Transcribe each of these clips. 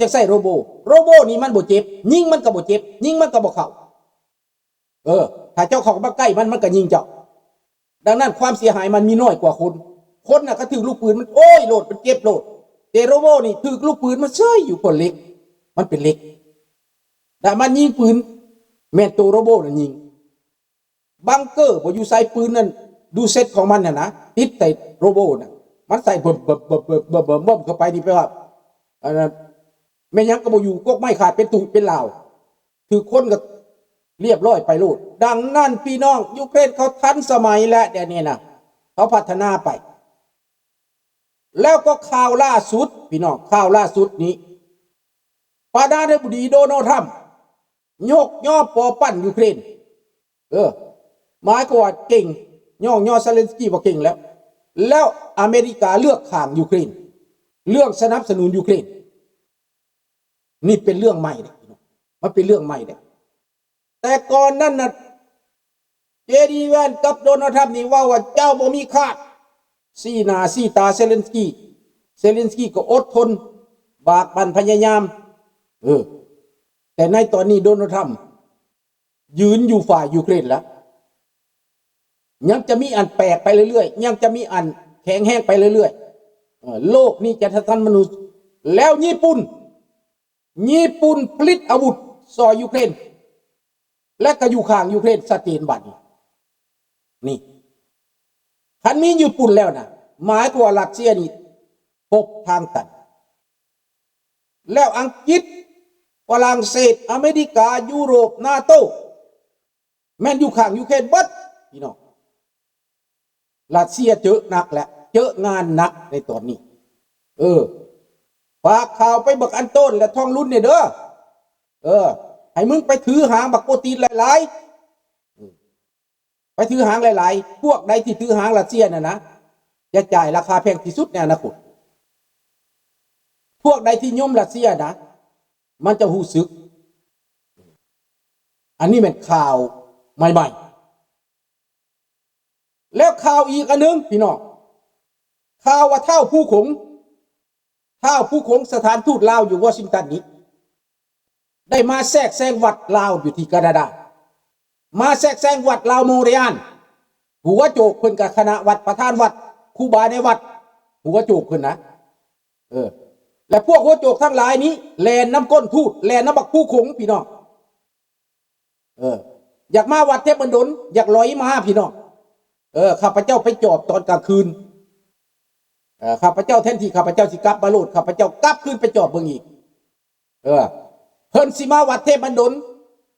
ຈັ່ງໃຊ້ໂຣໂບ. ໂຣໂບນີ້ມັນບໍ່ເຈັບ, ຍິງມັນກໍບໍ່ເຈັບ, ຍິງມັນກໍບໍ່ເຂົ້າ. ເອີ ຖ້າເຈົ້າເຂົ້າມາໃກ້ມັນ, ມັນກໍຍິງເຈົ້າ. ດັ່ງນັ້ນຄວາມເສຍຫາຍມັນມີນ້ອຍກວ່າຄົນ. ຄົນນະ ຄັນຖືກລູກປືນມັນໂອ້ຍໂລດ, ມັນເຈັບໂລດ. ແຕ່ໂຣໂບນີ້ຖືກລູກປືນມັນເຊີຍຢູ່, ເພາະເຫຼັກ, ມັນເປັນເຫຼັກ. ແລະມັນຍິງປືນ ແມ່ນໂຕໂຣໂບນັ້ນຍິງ. ບັງເກີບໍ່ຢູ່ໃສ, ປືນນັ້ນ ດູເຊັດຂອງມັນຫັ້ນນະ ຕິດໃສ່ໂຣໂບນະ, ມັນໃສ່ບຶມໆໆໆໆເຂົ້າໄປນີ້ ແປວ່າ ອັນນັ້ນ ແມ່ນຫຍັງກໍບໍ່ຢູ່, ກົກໄມ້ຂາດເປັນຕຸເປັນລາວ, ຖືກຄົນກໍລຽບຮ້ອຍໄປໂລດ. ດັ່ງນັ້ນ ພີ່ນ້ອງ, ຢູເຄຣນເຂົາທັນສະໄໝແລ້ວ ດຽວນີ້ນະ, ເຂົາພັດທະນາໄປ. ແລ້ວກໍຂ່າວລ່າສຸດ ພີ່ນ້ອງ, ຂ່າວລ່າສຸດນີ້ ປະທານາທິບໍດີໂດນັລ ທຣຳ ຍົກຍໍປໍປັ້ນຢູເຄຣນ. ເອີ ໝາຍຄວາມວ່າເກັ່ງ, ຍ້ອງຍໍເຊເລັນສກີວ່າເກັ່ງແລ້ວ. ແລ້ວອາເມລິກາເລືອກຂ້າງຢູເຄຣນ, ເລືອກສະໜັບສະໜູນຢູເຄຣນ. ນີ້ເປັນເລື່ອງໃໝ່ເດ້, ມັນເປັນເລື່ອງໃໝ່ເດ້. ແຕ່ກ່ອນນັ້ນນະ ເຈດີ ແວນກັບໂດນັລ ທຣຳນີ້ເວົ້າວ່າ ເຈົ້າບໍ່ມີຄາດ, ຊີ້ໜ້າຊີ້ຕາເຊເລັນສກີ. ເຊເລັນສກີກໍອົດທົນ, ບາກບັ່ນ, ພະຍາຍາມ. ເອີ ແຕ່ໃນຕອນນີ້ໂດນັລ ທຣຳ ຢືນຢູ່ຝ່າຍຢູເຄຣນແລ້ວ. ຍັງຈະມີອັນແປກໄປເລື້ອຍໆ, ຍັງຈະມີອັນແຂງແຮງໄປເລື້ອຍໆ. ເອີ ໂລກນີ້ຈະທັນສະໄໝ. ແລ້ວຍີ່ປຸ່ນ, ຍີ່ປຸ່ນຜະລິດອາວຸດຊ່ອຍຢູເຄຣນ ແລະ ກໍຢູ່ຂ້າງຢູເຄຣນຊັດເຈນບັດນີ້. ນີ້ ຄັນມີຍີ່ປຸ່ນແລ້ວນະ, ໝາຍຄວາມວ່າຣັດເຊຍນີ້ພົບທາງຕັນ. ແລ້ວອັງກິດ, ຝຣັ່ງເສດ, ອາເມລິກາ, ຢູໂຣບ, ນາໂຕ ແມ່ນຢູ່ຂ້າງຢູເຄຣນເບິດ ພີ່ນ້ອງ. ຣັດເຊຍເຈີໜັກແຫຼະ, ເຈີງານໜັກໃນຕອນນີ້. ເອີ ຝາກຂ່າວໄປບັກອັນໂຕນ ແລະ ທອງລຸນນີ້ເດີ. ເອີ ໃຫ້ມຶງໄປຖືຫາງບັກໂປຕີນຫຼາຍໆ. ເອີ ໄປຖືຫາງຫຼາຍໆ. ພວກໃດທີ່ຖືຫາງຣັດເຊຍນັ້ນນະ, ຈະຈ່າຍລາຄາແພງທີ່ສຸດໃນອະນາຄົດ. ພວກໃດທີ່ຍົມຣັດເຊຍນະ, ມັນຈະຮູ້ສຶກ. ອັນນີ້ແມ່ນຂ່າວໃໝ່ໆ. ແລ້ວຂ່າວອີກອັນໜຶ່ງ ພີ່ນ້ອງ, ຂ່າວວ່າທ້າວພູຂົງ, ທ້າວພູຂົງ ສະຖານທູດລາວຢູ່ວໍຊິງຕັນນີ້ ໄດ້ມາແຊກແຊງວັດລາວຢູ່ທີ່ການາດາ, ມາແຊກແຊງວັດລາວໂມເຣອານ. ຫົວໂຈກເພິ່ນກໍຄະນະວັດ, ປະທານວັດ, ຄູບາໃນວັດ, ຫົວໂຈກເພິ່ນນະ. ເອີ ແລະ ພວກຫົວໂຈກທັງຫຼາຍນີ້ ແລ່ນນຳກົ້ນທູດ, ແລ່ນນຳບັກພູຂົງ ພີ່ນ້ອງ. ເອີ ຢາກມາວັດເທບບັນດົນ, ຢາກຫຼອຍມາ ພີ່ນ້ອງ. ເອີ ຂ້າພະເຈົ້າໄປຈອບຕອນກາງຄືນ. ເອີ ຂ້າພະເຈົ້າ ແທນທີ່ຂ້າພະເຈົ້າຊິກັບມາໂລດ, ຂ້າພະເຈົ້າກັບຄືນໄປຈອບເບິ່ງອີກ. ເອີ ເພິ່ນຊິມາວັດເທບບັນດົນ,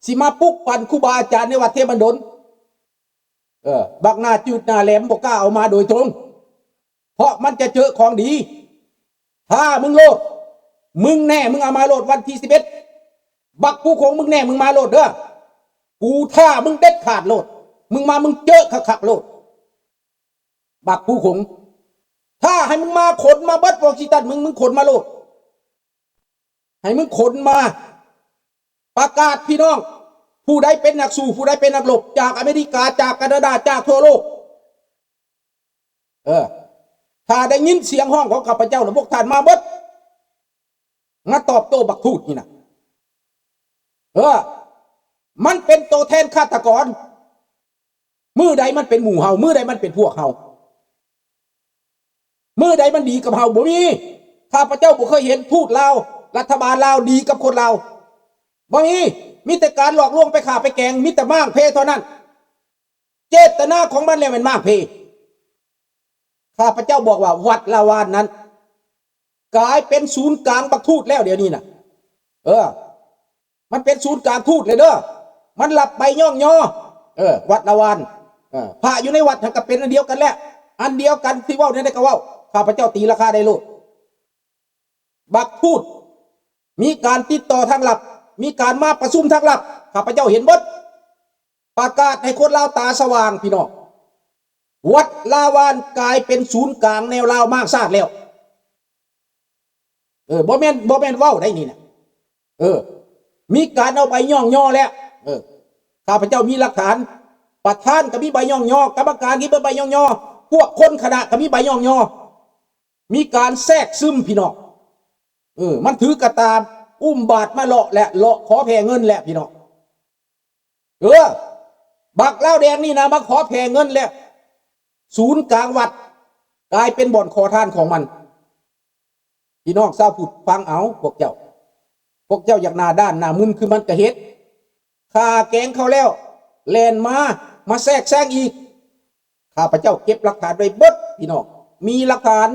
ຊິມາປຸກປັ່ນຄູບາອາຈານໃນວັດເທບບັນດົນ. ເອີ ບັກໜ້າຈືດໜ້າແຫຼມບໍ່ກ້າເອົາມາໂດຍຕົງ. ເພາະມັນຈະເຈີຂອງດີ. ຖ້າມຶງໂລດ, ມຶງແນ່, ມຶງເອົາມາໂລດວັນທີສິບເອັດ. ບັກພູຂົງ ມຶງແນ່, ມຶງມາໂລດເດີ. ກູທ້າມຶງເດັດຂາດໂລດ. ມຶງມາ, ມຶງເຈີຄັກໆໂລດ. ບັກພູຂົງ, ຖ້າໃຫ້ມຶງມາ, ຂົນມາເບິດວໍຊິງຕັນ, ມຶງ, ມຶງຂົນມາໂລດ. ໃຫ້ມຶງຂົນມາ. ປະກາດພີ່ນ້ອງ, ຜູ້ໃດເປັນນັກສູ້, ຜູ້ໃດເປັນນັກລົບ, ຈາກອາເມລິກາ, ຈາກການາດາ, ຈາກທົ່ວໂລກ. ເອີ ຖ້າໄດ້ຍິນສຽງຮ້ອງຂອງຂ້າພະເຈົ້ານະ, ພວກທ່ານມາເບິດ, ມາຕອບໂຕ້ບັກທູດນີ້ນະ. ເອີ ມັນເປັນໂຕແທນຄາດຕະກອນ. ມື້ໃດມັນເປັນໝູ່ເຮົາ? ມື້ໃດມັນເປັນພວກເຮົາ? ມື້ໃດມັນດີກັບເຮົາ? ບໍ່ມີ. ຂ້າພະເຈົ້າບໍ່ເຄີຍເຫັນທູດລາວ, ລັດຖະບານລາວດີກັບຄົນລາວ. ບໍ່ມີ. ມີແຕ່ການຫຼອກລວງ, ໄປຂ້າໄປແກງ, ມີແຕ່ມ້າງເພເທົ່ານັ້ນ. ເຈດຕະນາຂອງມັນແລ້ວແມ່ນມ້າງເພ. ຂ້າພະເຈົ້າບອກວ່າວັດລາວານນັ້ນກາຍເປັນສູນກາງບັກທູດແລ້ວດຽວນີ້ນະ. ເອີ ມັນເປັນສູນກາງທູດເລີຍເດີ. ມັນຮັບໃບຍ້ອງຍໍ. ເອີ ວັດລາວານ. ເອີ ພະຢູ່ໃນວັດຫັ້ນກໍເປັນອັນດຽວກັນແຫຼະ. ອັນດຽວກັນ ຊິເວົ້າແນວໃດກໍເວົ້າ. ຂ້າພະເຈົ້າຕີລາຄາໄດ້ໂລດ. ບັກທູດ ມີການຕິດຕໍ່ທາງລັບ, ມີການມາປະຊຸມທາງລັບ, ຂ້າພະເຈົ້າເຫັນເບິດ. ປະກາດໃຫ້ຄົນລາວຕາສະຫວ່າງ ພີ່ນ້ອງ, ວັດລາວານກາຍເປັນສູນກາງແນວລາວມ້າງຊາດແລ້ວ. ເອີ ບໍ່ແມ່ນ, ບໍ່ແມ່ນເວົ້າໄດ໋ນີ້ນະ. ເອີ ມີການເອົາໃບຍ້ອງຍໍແລ້ວ. ເອີ ຂ້າພະເຈົ້າມີຫຼັກຖານ, ປະທານກໍມີໃບຍ້ອງຍໍ, ກຳມະການກໍມີໃບຍ້ອງຍໍ, ພວກຄົນຄະນະກໍມີໃບຍ້ອງຍໍ. ມີການແຊກຊຶມ ພີ່ນ້ອງ. ເອີ ມັນຖືກະຕາ ອຸ້ມບາດມາເລາະແຫຼະ ເລາະຂໍແຜ່ເງິນແຫຼະ ພີ່ນ້ອງ. ເອີ ບັກລາວແດງນີ້ນະ ມາຂໍແຜ່ເງິນແລ້ວ ສູນກາງວັດກາຍເປັນບ່ອນຂໍທານຂອງມັນ. ພີ່ນ້ອງຊາວພຸດຟັງເອົາ ພວກເຈົ້າ, ພວກເຈົ້າຢາກໜ້າດ້ານໜ້າມຶນຄືມັນກະເຮັດ, ຂ້າແກງເຂົາແລ້ວ ແລ່ນມາ ມາແຊກແຊງອີກ. ຂ້າພະເຈົ້າເກັບຫຼັກຖານໄວ້ເບິດ ພີ່ນ້ອງ, ມີຫຼັກຖານ.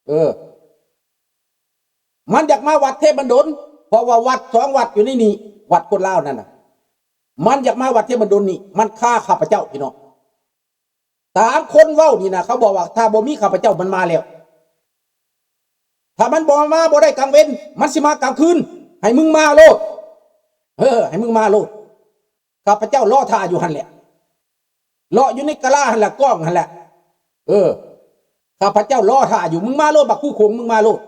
ເອີ ມັນຢາກມາວັດເທບບັນດົນ ເພາະວ່າວັດສອງວັດຢູ່ໃນນີ້ ວັດຄົນລາວນັ້ນນະ ມັນຢາກມາວັດເທບບັນດົນນີ້ ມັນຄາຂ້າພະເຈົ້າ ພີ່ນ້ອງ. ຕາມຄົນເວົ້ານີ້ນະ ເຂົາບອກວ່າ ຖ້າບໍ່ມີຂ້າພະເຈົ້າມັນມາແລ້ວ, ຖ້າມັນບໍ່ມາ ບໍ່ໄດ້ກາງເວັນ ມັນຊິມາກາງຄືນ. ໃຫ້ມຶງມາໂລດ ເອີ ໃຫ້ມຶງມາໂລດ. ຂ້າພະເຈົ້າລໍຖ້າຢູ່ຫັ້ນແຫຼະ ເລາະຢູ່ໃນກະລາຫັ້ນແຫຼະ ກ້ອງຫັ້ນແຫຼະ. ເອີ ຂ້າພະເຈົ້າລໍຖ້າຢູ່ ມຶງມາໂລດ ບັກຄູ່ໂຂງ ມຶງມາໂລດ.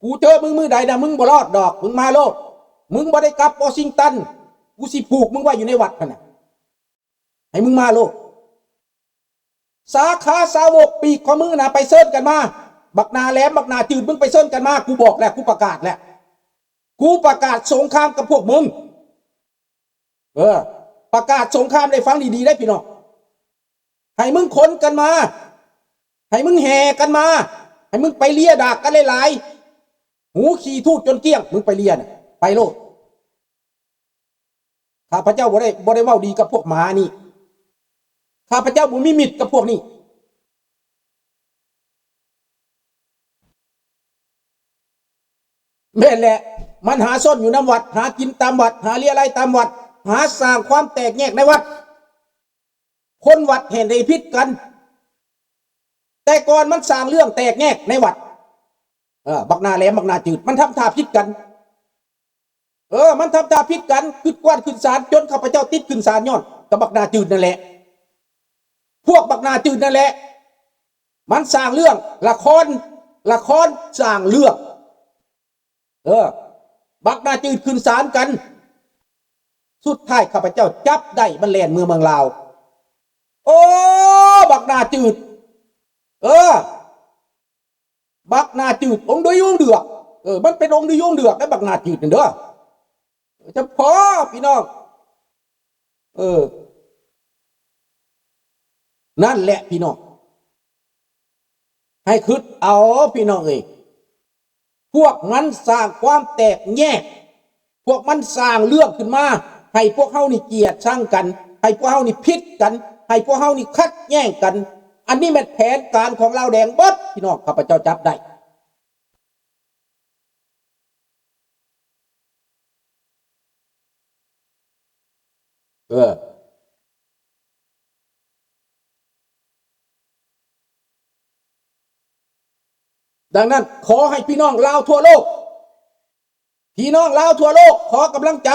ກູເຈີມຶງມື້ໃດນະ ມຶງບໍ່ລອດດອກ ມຶງມາໂລດ. ມຶງບໍ່ໄດ້ກັບວໍຊິງຕັນ ກູຊິຜູກມຶງໄວ້ຢູ່ໃນວັດຫັ້ນນະ ໃຫ້ມຶງມາໂລດ. ສາຂາສາວົກປີກຂອງມຶງນະ ໄປເຊີນກັນມາ. ບັກໜ້າແຫຼມ ບັກໜ້າຈືດ ມຶງໄປເຊີນກັນມາ. ກູບອກແລ້ວ ກູປະກາດແລ້ວ ກູປະກາດສົງຄາມກັບພວກມຶງ. ເອີ ປະກາດສົງຄາມ ໄດ້ຟັງດີໆເດ້ພີ່ນ້ອງ. ໃຫ້ມຶງຂົນກັນມາ ໃຫ້ມຶງແຫ່ກັນມາ ໃຫ້ມຶງໄປເລຍດາກກັນຫຼາຍໆ ຫູຂີ້ທູດຈົນກ້ຽງ. ມຶງໄປເລຍນະ ໄປໂລດ. ຂ້າພະເຈົ້າບໍ່ໄດ້ ບໍ່ໄດ້ເວົ້າດີກັບພວກໝານີ້. ຂ້າພະເຈົ້າບໍ່ມີມິດກັບພວກນີ້. ແມ່ນແຫຼະ ມັນຫາຊົນຢູ່ນຳວັດ ຫາກິນຕາມວັດ ຫາເລຍລາຍຕາມວັດ ຫາສ້າງຄວາມແຕກແຍກໃນວັດ. ຄົນວັດແຫ່ງໃດຜິດກັນ ແຕ່ກ່ອນມັນສ້າງເລື່ອງແຕກແຍກໃນວັດ. ເອີ ບັກໜ້າແຫຼມ ບັກໜ້າຈືດ ມັນທຳທ່າຜິດກັນ. ເອີ ມັນທຳທ່າຜິດກັນ ຄຶດກວານຂຶ້ນສານ ຈົນຂ້າພະເຈົ້າຕິດຂຶ້ນສານຍ້ອນກັບບັກໜ້າຈືດນັ້ນແຫຼະ. ພວກບັກໜ້າຈືດນັ້ນແຫຼະ ມັນສ້າງເລື່ອງ ລະຄອນ ລະຄອນສ້າງເລື່ອງ. ເອີ ບັກໜ້າຈືດຂຶ້ນສານກັນ ສຸດທ້າຍຂ້າພະເຈົ້າຈັບໄດ້ ມັນແລ່ນເມືອເມືອງລາວ. ໂອ້ ບັກໜ້າຈືດ ເອີ ບັກໜ້າຈືດ ອົງດຸຍອົງເດືອກ. ເອີ ມັນເປັນອົງດຸຍອົງເດືອກໄດ໋ ບັກໜ້າຈືດນັ້ນເດີ. ຈະພໍພີ່ນ້ອງ ເອີ ນັ້ນແຫຼະພີ່ນ້ອງ ໃຫ້ຄຶດເອົາພີ່ນ້ອງເອີຍ. ພວກມັນສ້າງຄວາມແຕກແຍກ ພວກມັນສ້າງເລື່ອງຂຶ້ນມາ ໃຫ້ພວກເຮົານີ້ກຽດຊັງກັນ ໃຫ້ພວກເຮົານີ້ຜິດກັນ ໃຫ້ພວກເຮົານີ້ຂັດແຍ່ງກັນ. ອັນນີ້ແມ່ນແຜນການຂອງລາວແດງເບິດ ພີ່ນ້ອງ ຂ້າພະເຈົ້າຈັບໄດ້. ເອີ ດັ່ງນັ້ນ ຂໍໃຫ້ພີ່ນ້ອງລາວທົ່ວໂລກ ພີ່ນ້ອງລາວທົ່ວໂລກ ຂໍກຳລັງໃຈ.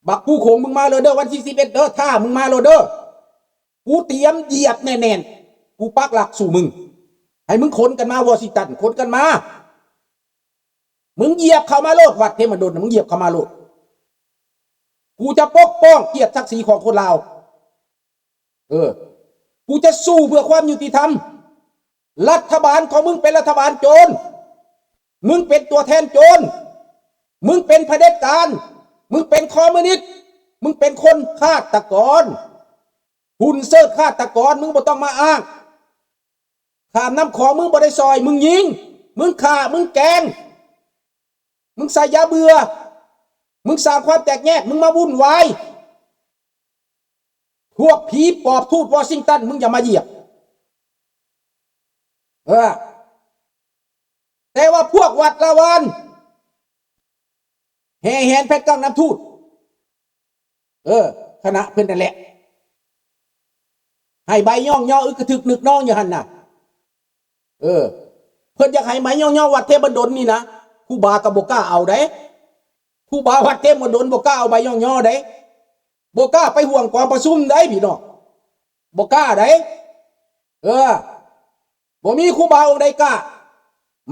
ບັກພູໂຂງ ມຶງມາໂລດເດີ ວັນທີສິບເອັດເດີ ຖ້າມຶງມາໂລດເດີ. ກູຕຽມຢຽບແໜ້ນໆ ກູປັກຫຼັກສູ່ມຶງ. ໃຫ້ມຶງຂົນກັນມາວໍຊິງຕັນ ຂົນກັນມາ. ມຶງຢຽບເຂົ້າມາໂລດ ວັດເທມະດົນ ມຶງຢຽບເຂົ້າມາໂລດ. ກູຈະປົກປ້ອງກຽດສັກສີຂອງຄົນລາວ. ເອີ ກູຈະສູ້ເພື່ອຄວາມຍຸຕິທຳ. ລັດຖະບານຂອງມຶງເປັນລັດຖະບານໂຈນ. ມຶງເປັນຕົວແທນໂຈນ. ມຶງເປັນຜະເດັດການ. ມຶງເປັນຄອມມູນິດ. ມຶງເປັນຄົນຄາດຕະກອນ. ຮຸນເຊີດຄາດຕະກອນ ມຶງບໍ່ຕ້ອງມາອ້າງ. ຂ້າມນ້ຳຂອງ ມຶງບໍ່ໄດ້ຊ່ອຍ ມຶງຍິງ ມຶງຂ້າ ມຶງແກງ ມຶງໃສ່ຢາເບື່ອ ມຶງສ້າງຄວາມແຕກແຍກ ມຶງມາວຸ່ນວາຍ. ພວກຜີປອບທູດວໍຊິງຕັນ ມຶງຢ່າມາຢຽບ. ເອີ ແຕ່ວ່າພວກວັດລະວານ ແຫ່ແຫນແພັດກັງນຳທູດ ເອີ ຄະນະເພິ່ນນັ້ນແຫຼະ ໃຫ້ໃບຍ້ອງຍໍອຶກກະທຶກນຶກນອງຢູ່ຫັ້ນນະ. ເອີ ເພິ່ນຢາກໃຫ້ໃບຍ້ອງຍໍວັດເທບບັນດົນນີ້ນະ ຄູບາກໍບໍ່ກ້າເອົາໃດ໋. ຄູບາວັດເທບບັນດົນບໍ່ກ້າເອົາໃບຍ້ອງຍໍໃດ໋ ບໍ່ກ້າໄປຮ່ວມກອງປະຊຸມໃດ໋ ພີ່ນ້ອງ ບໍ່ກ້າໃດ໋. ເອີ ບໍ່ມີຄູບາອົງໃດກ້າ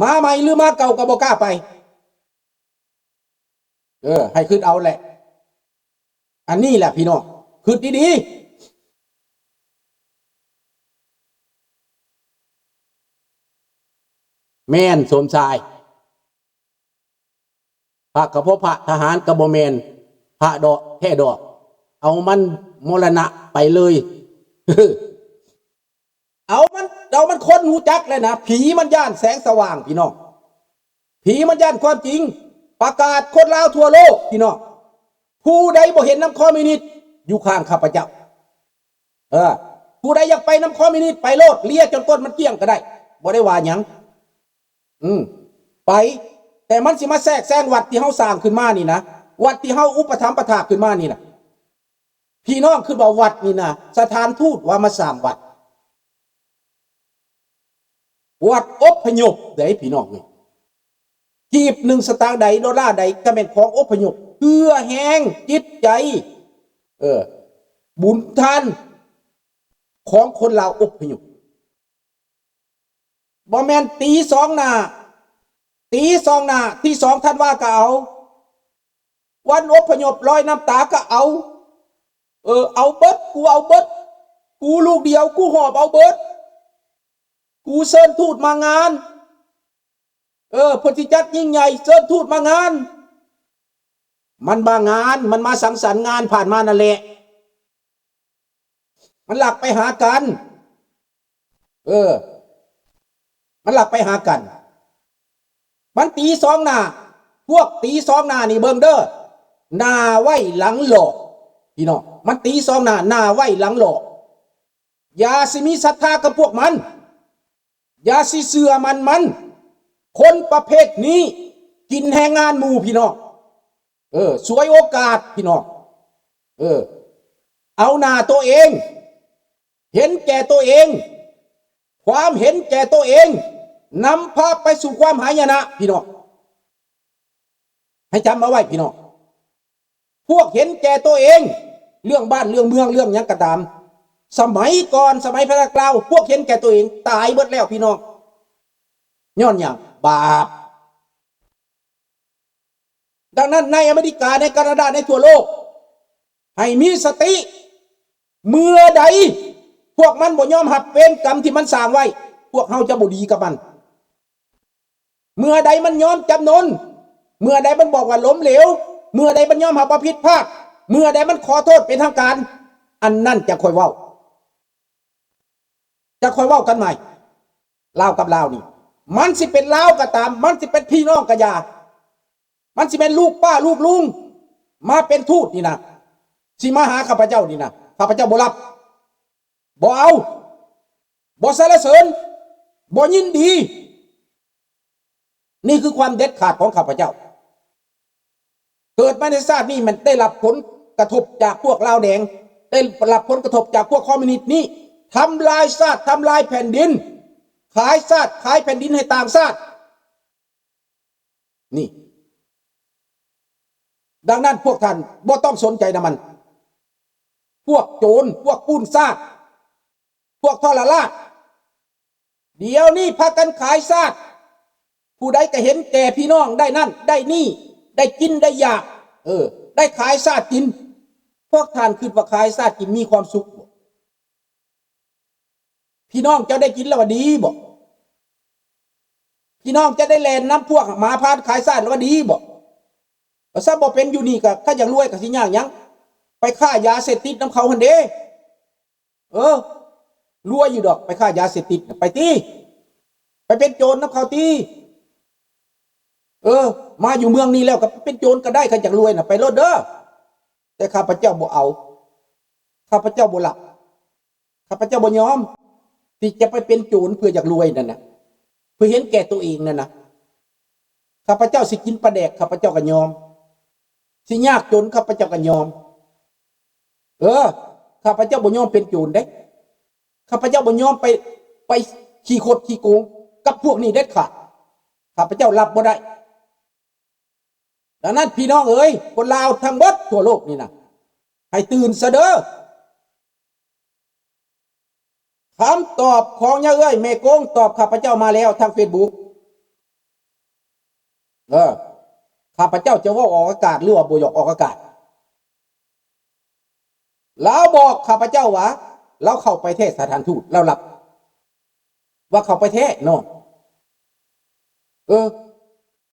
ມາໃໝ່ຫຼືມາເກົ່າກໍບໍ່ກ້າໄປ. ເອີ ໃຫ້ຄິດເອົາແຫຼະ ອັນນີ້ແຫຼະພີ່ນ້ອງ ຄິດດີໆ. ແມ່ນສົມຊາຍ. ພະກໍບໍ່ພະ, ທະຫານກໍບໍ່ແມ່ນພະດອກແທ້ດອກ. ເອົາມັນມໍລະນະໄປເລີຍ. ເອົາມັນ, ເອົາມັນຄົນຮູ້ຈັກແລ້ວນະ, ຜີມັນຢ້ານແສງສະຫວ່າງພີ່ນ້ອງ, ຜີມັນຢ້ານຄວາມຈິງ. ປະກາດຄົນລາວທົ່ວໂລກພີ່ນ້ອງ, ຜູ້ໃດບໍ່ເຫັນນຳຄອມມິວນິດ ຢູ່ຂ້າງຂ້າພະເຈົ້າ. ເອີ ຜູ້ໃດຢາກໄປນຳຄອມມິວນິດ ໄປໂລດ, ເລຍຈົນກົ້ນມັນກ້ຽງກໍໄດ້, ບໍ່ໄດ້ວ່າຫຍັງ. ອືມ ໄປ, ແຕ່ມັນຊິມາແຊກແຊງວັດທີ່ເຮົາສ້າງຂຶ້ນມານີ້ນະ, ວັດທີ່ເຮົາອຸປະຖຳປະຖາກຂຶ້ນມານີ້ນະ. ພີ່ນ້ອງຄິດວ່າວັດນີ້ນະ, ສະຖານທູດວ່າມາສ້າງວັດ, ວັດອົບພະຍົບເດ້ພີ່ນ້ອງເອີຍ. ກີບໜຶ່ງສະຕາງໃດ, ໂດລາໃດ ກໍແມ່ນຂອງອົບພະຍົບ, ເພື່ອແຮງຈິດໃຈ, ເອີ ບຸນທານຂອງຄົນລາວອົບພະຍົບ. ບໍ່ແມ່ນຕີສອງໜ້າ, ຕີສອງໜ້າ, ທີສອງທັນວາກໍເອົາ, ວັນອົບພະຍົບລອຍນ້ຳຕາກໍເອົາ. ເອີ ເອົາເບິດ, ກູເອົາເບິດ, ກູລູກດຽວ ກູຫອບເອົາເບິດ, ກູເຊີນທູດມາງານ. ເອີ ເພິ່ນຊິຈັດຍິ່ງໃຫຍ່, ເຊີນທູດມາງານ. ມັນມາງານ, ມັນມາສັງສັນງານຜ່ານມານັ້ນແຫຼະ. ມັນລັກໄປຫາກັນ. ເອີ ມັນລັກໄປຫາກັນ. ມັນຕີສອງໜ້າ, ພວກຕີສອງໜ້ານີ້ເບິ່ງເດີ, ໜ້າໄວ້ຫຼັງຫຼອກ ພີ່ນ້ອງ. ມັນຕີສອງໜ້າ, ໜ້າໄວ້ຫຼັງຫຼອກ. ຢ່າຊິມີສັດທາກັບພວກມັນ, ຢ່າຊິເຊື່ອໝັ້ນມັນ. ຄົນປະເພດນີ້ກິນແຮງງານໝູ່ ພີ່ນ້ອງ. ເອີ ສວຍໂອກາດ ພີ່ນ້ອງ. ເອີ ເອົາໜ້າໂຕເອງ, ເຫັນແກ່ໂຕເອງ. ຄວາມເຫັນແກ່ໂຕເອງນຳພາໄປສູ່ຄວາມຫາຍະນະ ພີ່ນ້ອງ. ໃຫ້ຈຳເອົາໄວ້ ພີ່ນ້ອງ. ພວກເຫັນແກ່ໂຕເອງ, ເລື່ອງບ້ານເລື່ອງເມືອງເລື່ອງຫຍັງກໍຕາມ, ສະໄໝກ່ອນ, ສະໄໝພະນະກາລາວ, ພວກເຫັນແກ່ໂຕເອງຕາຍເບິດແລ້ວ ພີ່ນ້ອງ. ຍ້ອນຫຍັງ? ບາບ. ດັ່ງນັ້ນ ໃນອາເມລິກາ, ໃນການາດາ, ໃນທົ່ວໂລກ ໃຫ້ມີສະຕິ. ເມື່ອໃດພວກມັນບໍ່ຍອມຮັບເວນກຳທີ່ມັນສ້າງໄວ້, ພວກເຮົາຈະບໍ່ດີກັບມັນ. ເມື່ອໃດມັນຍອມຈຳນົນ, ເມື່ອໃດມັນບອກວ່າລົ້ມເຫຼວ, ເມື່ອໃດມັນຍອມຮັບວ່າຜິດພາດ, ເມື່ອໃດມັນຂໍໂທດເປັນທາງການ, ອັນນັ້ນຈະຄ່ອຍເວົ້າ, ຈະຄ່ອຍເວົ້າກັນໃໝ່. ລາວກັບລາວນີ້, ມັນຊິເປັນລາວກໍຕາມ, ມັນຊິເປັນພີ່ນ້ອງກໍຢ່າ, ມັນຊິແມ່ນລູກປ້າລູກລຸງມາເປັນທູດນີ້ນະ, ຊິມາຫາຂ້າພະເຈົ້ານີ້ນະ, ຂ້າພະເຈົ້າບໍ່ຮັບ. ບໍ່ເອົາ, ບໍ່ສັນລະເສີນ, ບໍ່ຍິນດີ. ນີ້ຄືຄວາມເດັດຂາດຂອງຂ້າພະເຈົ້າ. ເກີດມາໃນຊາດນີ້ ມັນໄດ້ຮັບຜົນກະທົບຈາກພວກລາວແດງ, ໄດ້ຮັບຜົນກະທົບຈາກພວກຄອມມິວນິດນີ້, ທຳລາຍຊາດ, ທຳລາຍແຜ່ນດິນ, ຂາຍຊາດ, ຂາຍແຜ່ນດິນໃຫ້ຕ່າງຊາດ. ນີ້. ດັ່ງນັ້ນພວກທ່ານບໍ່ຕ້ອງສົນໃຈນຳມັນ. ພວກໂຈນ, ພວກປຸ້ນຊາດ, ພວກທໍລະລາດ, ດຽວນີ້ພາກັນຂາຍຊາດ. ຜູ້ໃດກໍເຫັນແກ່ພີ່ນ້ອງໄດ້ນັ້ນໄດ້ນີ້, ໄດ້ກິນໄດ້ຢາກ, ເອີ, ໄດ້ຂາຍຊາດກິນ. ພວກທ່ານຄິດວ່າຂາຍຊາດກິນມີຄວາມສຸກບໍ່? ພີ່ນ້ອງເຈົ້າໄດ້ກິນແລ້ວວ່າດີບໍ່? ພີ່ນ້ອງເຈົ້າໄດ້ແລ່ນນຳພວກໝາພານຂາຍຊາດແລ້ວວ່າດີບໍ່? ວ່າຊະບໍ່ເປັນຢູ່ນີ້ກະ ຄັນຢາກລວຍກະຊິຍາກຫຍັງ? ໄປຄ້າຢາເສບຕິດນຳເຂົາຫັ້ນເດ້. ເອີ ລວຍຢູ່ດອກ ໄປຄ້າຢາເສບຕິດນະ ໄປຕິ ໄປເປັນໂຈນນຳເຂົາຕິ. ເອີ ມາຢູ່ເມືອງນີ້ແລ້ວກະເປັນໂຈນກະໄດ້ ຄັນຢາກລວຍນະ ໄປໂລດເດີ. ແຕ່ຂ້າພະເຈົ້າບໍ່ເອົາ ຂ້າພະເຈົ້າບໍ່ຮັບ. ຂ້າພະເຈົ້າບໍ່ຍອມທີ່ຈະໄປເປັນໂຈນເພື່ອຢາກລວຍນັ້ນນະ ເພື່ອເຫັນແກ່ໂຕເອງນັ້ນນະ. ຂ້າພະເຈົ້າຊິກິນປາແດກ ຂ້າພະເຈົ້າກໍຍອມ, ຊິຍາກຈົນ ຂ້າພະເຈົ້າກໍຍອມ. ເອີ ຂ້າພະເຈົ້າບໍ່ຍອມເປັນໂຈນເດ້. ຂ້າພະເຈົ້າບໍ່ຍອມໄປ ໄປຂີ້ຄົດຂີ້ໂກງກັບພວກນີ້ເດັດຂາດ. ຂ້າພະເຈົ້າຮັບບໍ່ໄດ້. ດັ່ງນັ້ນ ພີ່ນ້ອງເອີຍ ຄົນລາວທັງເບິດທົ່ວໂລກນີ້ນະ ໃຫ້ຕື່ນຊະເດີ. ຄຳຕອບຂອງຍາເອື້ອຍແມ່ໂກງຕອບຂ້າພະເຈົ້າມາແລ້ວທາງເຟສບຸກ. ເອີ ຂ້າພະເຈົ້າຈະເວົ້າອອກອາກາດ ຫຼືວ່າບໍ່ຢາກອອກອາກາດ? ລາວບອກຂ້າພະເຈົ້າວ່າ ລາວເຂົ້າໄປແທ້ສະຖານທູດ, ລາວຮັບວ່າເຂົ້າໄປແທ້ເນາະ. ເອີ